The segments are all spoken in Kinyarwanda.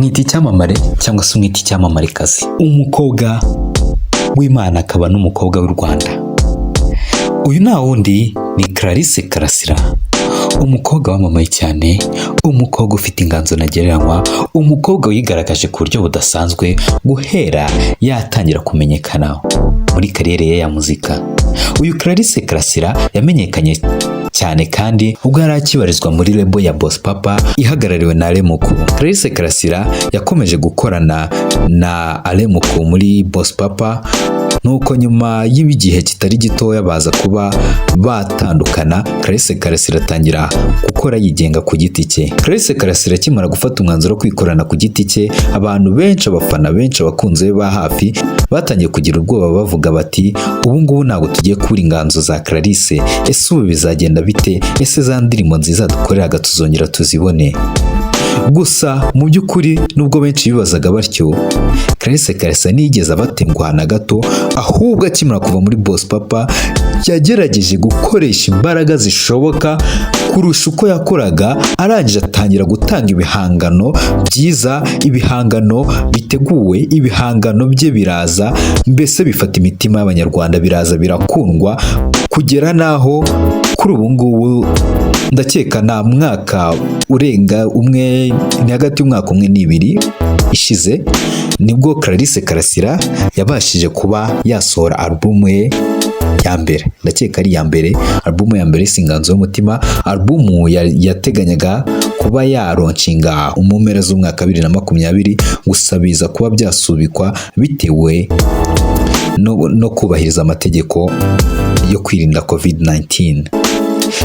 Mwita icyamamare cyangwa se umwita icyamamarekazi, umukobwa w'Imana akaba n'umukobwa w'u Rwanda. Uyu nta wundi ni Clarisse Karasira, umukobwa wamamaye cyane, umukobwa ufite inganzo ntagereranywa, umukobwa wigaragaje ku buryo budasanzwe guhera yatangira kumenyekana muri kariyeri ye ya muzika. Uyu Clarisse Karasira yamenyekanye cyane kandi ubwo yari akibarizwa muri label ya Boss Papa ihagarariwe na Alain Muku. Clarisse Karasira yakomeje gukorana na Alain Muku muri Boss Papa, nuko nyuma y'igihe kitari gitoya baza kuba batandukana. Clarisse Karasira atangira gukora yigenga ku giti cye. Clarisse Karasira akimara gufata umwanzuro wo kwikorana ku giti cye, abantu benshi, abafana benshi, abakunzi be ba hafi batangiye kugira ubwoba, bavuga bati: "Ubu ngubu ntabwo tugiye kubura inganzo za Clarisse. Ese ubu bizagenda bite? Ese za ndirimbo nziza dukoreraga tuzongera tuzibone?" Gusa mu by'ukuri, nubwo benshi bibazaga batyo, Clarisse Karasira ntiyigeze abatenguha na gato. Ahubwo akimara kuva muri Boss Papa yagerageje gukoresha imbaraga zishoboka kurusha uko yakoraga, arangije atangira gutanga ibihangano byiza, ibihangano biteguwe. Ibihangano bye biraza, mbese bifata imitima y'Abanyarwanda, biraza birakundwa kugera n'aho kuri ubu ngubu ndakeka nta mwaka urenga umwe, ni hagati y'umwaka umwe n'ibiri ishize, nibwo Clarisse Karasira yabashije kuba yasohora alubumu ye ya mbere. Ndakeka ari iya mbere, alubumu ya mbere, Inganzo y'Umutima, alubumu yateganyaga kuba yalaunchinga mu mpera z'umwaka 2020, gusa biza kuba byasubikwa bitewe no kubahiriza amategeko yo kwirinda COVID-19.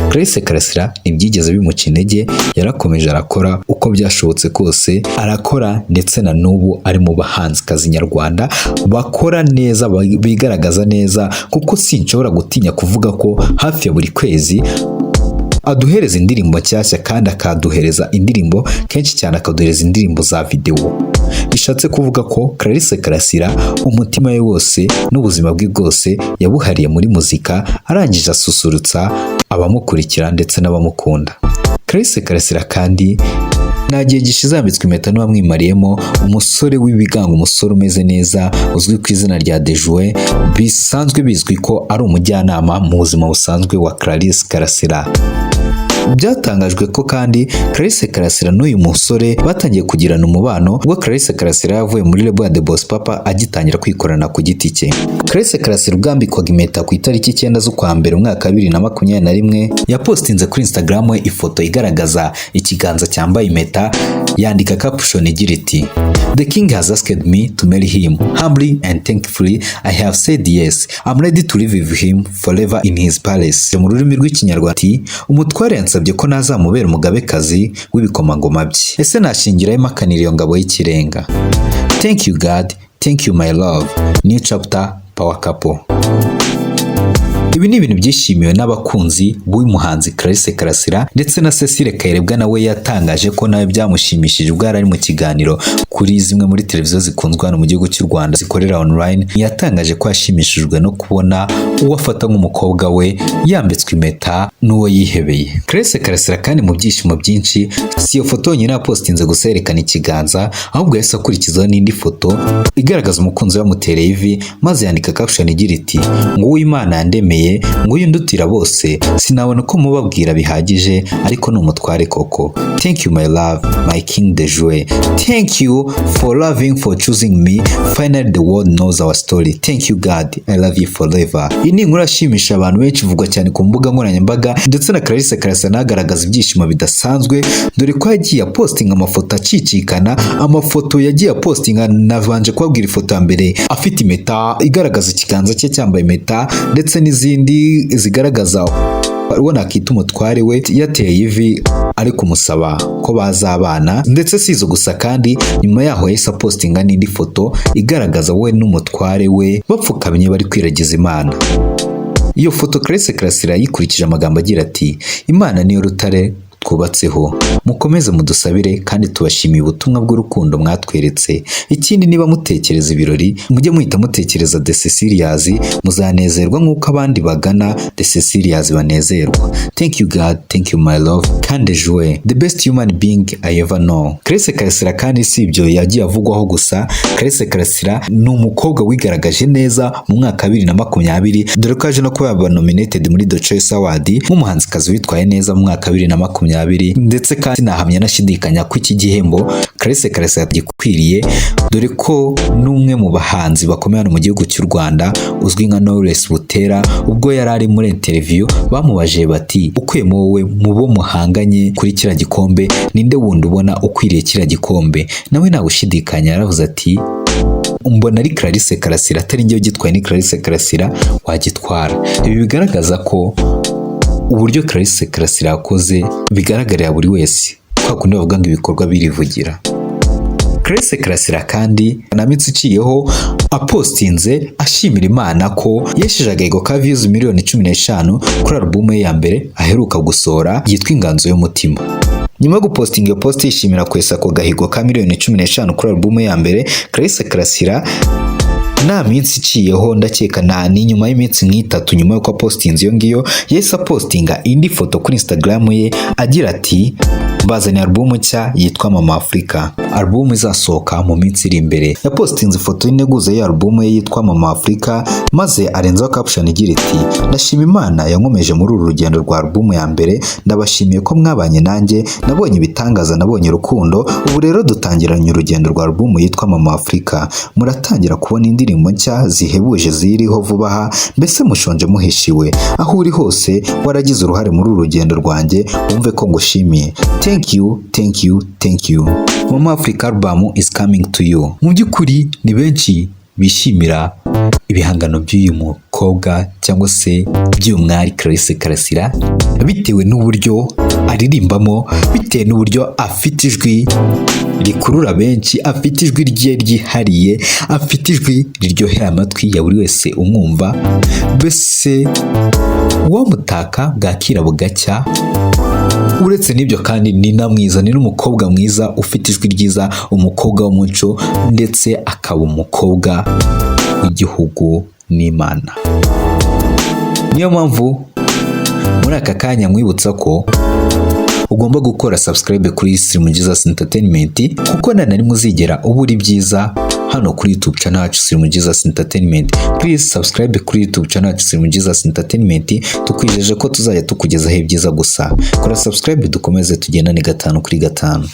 Clarisse Karasira ntibyigeze bimuca intege, yarakomeje arakora uko byashobotse kose, arakora, ndetse na n'ubu ari mu bahanzikazi nyarwanda bakora neza, bigaragaza neza, kuko sinshobora gutinya kuvuga ko hafi ya buri kwezi aduhereza indirimbo nshyashya, kandi akaduhereza indirimbo kenshi cyane, akaduhereza indirimbo za videwo. Bishatse kuvuga ko Clarisse Karasira umutima we wose n'ubuzima bwe bwose yabuhariye muri muzika, arangije asusurutsa abamukurikira ndetse n'abamukunda. Clarisse Karasira kandi nta gihe gishize yambitswe impeta n'uwamwimariyemo, umusore w'ibigango, umusore umeze neza uzwi ku izina rya Dejoue, bisanzwe bizwi ko ari umujyanama mu buzima busanzwe wa Clarisse Karasira. Byatangajwe ko kandi Clarisse Karasira n'uyu musore batangiye kugirana umubano ubwo Clarisse Karasira yavuye muri label ya The Boss Papa agitangira kwikorana ku giti cye. Clarisse Karasira ubwambikwaga impeta ku itariki 9 z'ukwa mbere umwaka wa 2021, yapostinze kuri Instagram we ifoto igaragaza ikiganza cyambaye impeta, yandika caption igira iti: "The king has asked me to marry him. Humbly and thankfully I have said yes. I'm ready to live with him forever in his palace." Mu rurimi rw'Ikinyarwanda ati: "Umutware yansabye ko nazamubera umugabekazi w'ibikomangoma bye. Ese nashingiraho impakanira iyo ngabo y'ikirenga? Thank you God, thank you my love. New chapter, power couple." Ibi ni ibintu byishimiwe n'abakunzi b'uyu muhanzi Clarisse Karasira, ndetse na Cecile Kayirebwa nawe yatangaje ko nawe byamushimishije ubwo yari ari mu kiganiro kuri zimwe muri televiziyo zikunzwe hano mu gihugu cy'u Rwanda zikorera online. Yatangaje ko yashimishijwe no kubona uwo afata nk'umukobwa we yambitswe impeta n'uwo yihebeye. Clarisse Karasira kandi mu byishimo byinshi, si iyo foto yonyine yapostinze gusa yerekana ikiganza, ahubwo yahise akurikizaho n'indi foto igaragaza umukunzi we yamutereye ivi, maze yandika caption igira iti: "Nguwo Imana yandemeye, nguyu ndutira bose, sinabona uko mubabwira bihagije, ariko ni umutware koko. Thank you my love, my king de joie. Thank you for loving, for choosing me. Finally the world knows our story. Thank you God, I love you forever." Iyi ni inkuru yashimisha abantu benshi, ivugwa cyane ku mbuga nkoranyambaga, ndetse na Clarisse Karasira nawe agaragaza ibyishimo bidasanzwe, dore ko yagiye apostinga amafoto acicikana. Amafoto yagiye apostinga, nabanje kubabwira ifoto ya mbere afite impeta igaragaza ikiganza cye cyambaye impeta, ndetse n'izindi zigaragaza uwo nakita umutware we yateye ivi ari kumusaba ko bazabana. Ndetse si izo gusa kandi, nyuma yaho yahise apostinga n'indi foto igaragaza we n'umutware we bapfukamye bari kwiragiza Imana. Iyo foto Clarisse Karasira yikurikije amagambo agira ati: "Imana niyo rutare. twubatseho. Mukomeze mudusabire kandi tubashimiye ubutumwa bw'urukundo mwatweretse. Ikindi, niba mutekereza ibirori, mujye muhita mutekereza The Cecilias, muzanezerwa nk'uko abandi bagana The Cecilias banezerwa. Thank you God, thank you my love, kandi Joe, the best human being I ever know." Clarisse Karasira kandi si ibyo yagiye avugwaho gusa. Clarisse Karasira ni umukobwa wigaragaje neza mu mwaka wa 2020, dore ko yaje no kuba yaba nominated muri The Choice Award nk'umuhanzikazi witwaye neza mu mwaka wa 2020. Ndetse kandi nahamya nashidikanya ko iki gihembo Clarisse Karasira gikwiriye, dore ko n'umwe mu bahanzi bakomeye hano mu gihugu cy'u Rwanda uzwi nka Knowless Butera, ubwo yari ari muri interview, bamubajije bati: "Ukuyemo wowe mu bo muhanganye kuri kiriya gikombe, ninde wundi ubona ukwiriye kiriya gikombe?" Nawe nta gushidikanya yaravuze ati: "Mbona ari Clarisse Karasira, atari njyewe ugitwaye, ni Clarisse Karasira wagitwara." Ibi bigaragaza ko uburyo Clarisse Karasira yakoze bigaragarira buri wese, kwa kundi bavuga ngo ibikorwa birivugira. Clarisse Karasira kandi na minsi iciyeho apostinze ashimira Imana ko yesheje agahigo ka views miliyoni 15 kuri alubumu ye ya mbere aheruka gusohora yitwa Inganzo y'Umutima. Nyuma yo gupostinga iyo post yishimira kwesa ako gahigo ka miliyoni 15 kuri alubumu ye ya mbere, Clarisse Karasira nta minsi iciyeho, ndakeka nta ni nyuma y'iminsi nk'itatu nyuma y'uko apostinze iyo ngiyo, yahise apostinga indi foto kuri Instagram ye agira ati: "Mbazaniye alubumu nshya yitwa Mama Africa, alubumu izasohoka mu minsi iri imbere." Yapostinze ifoto y'integuza y'iyo alubumu ye yitwa Mama Africa, maze arenzaho caption igira iti: "Ndashima Imana yankomeje muri uru rugendo rwa alubumu ya mbere. Ndabashimiye ko mwabanye nanjye, nabonye ibitangaza, nabonye urukundo. Ubu rero dutangiranye urugendo rwa alubumu yitwa Mama Africa. Muratangira kubona indirimbo nshya zihebuje ziriho vuba aha, mbese mushonje muhishiwe. Aho uri hose waragize uruhare muri uru rugendo rwanjye, wumve ko ngushimiye. Thank you, thank you, thank you. Mama Africa album is coming to you." Mu by'ukuri ni benshi bishimira ibihangano by'uyu mukobwa cyangwa se by'uyu mwari Clarisse Karasira, bitewe n'uburyo aririmbamo, bitewe n'uburyo afite ijwi rikurura benshi, afite ijwi rye ryihariye, afite ijwi riryohera amatwi ya buri wese umwumva. Mbese uwamutaka bwakira bugacya. Uretse n'ibyo kandi ni na mwiza, ni n'umukobwa mwiza ufite ijwi ryiza, umukobwa w'umuco, ndetse akaba umukobwa w'igihugu n'Imana. Niyo mpamvu muri aka kanya mwibutsa ko ugomba gukora subscribe kuri Slim Jesus Entertainment, kuko nta na rimwe uzigera ubura ibyiza hano kuri YouTube channel yacu Slim Jesus Entertainment. Please subscribe kuri YouTube channel yacu Slim Jesus Entertainment. Tukwijeje ko tuzajya tukugezaho ibyiza gusa. Kora subscribe dukomeze tugendane gatanu kuri gatanu.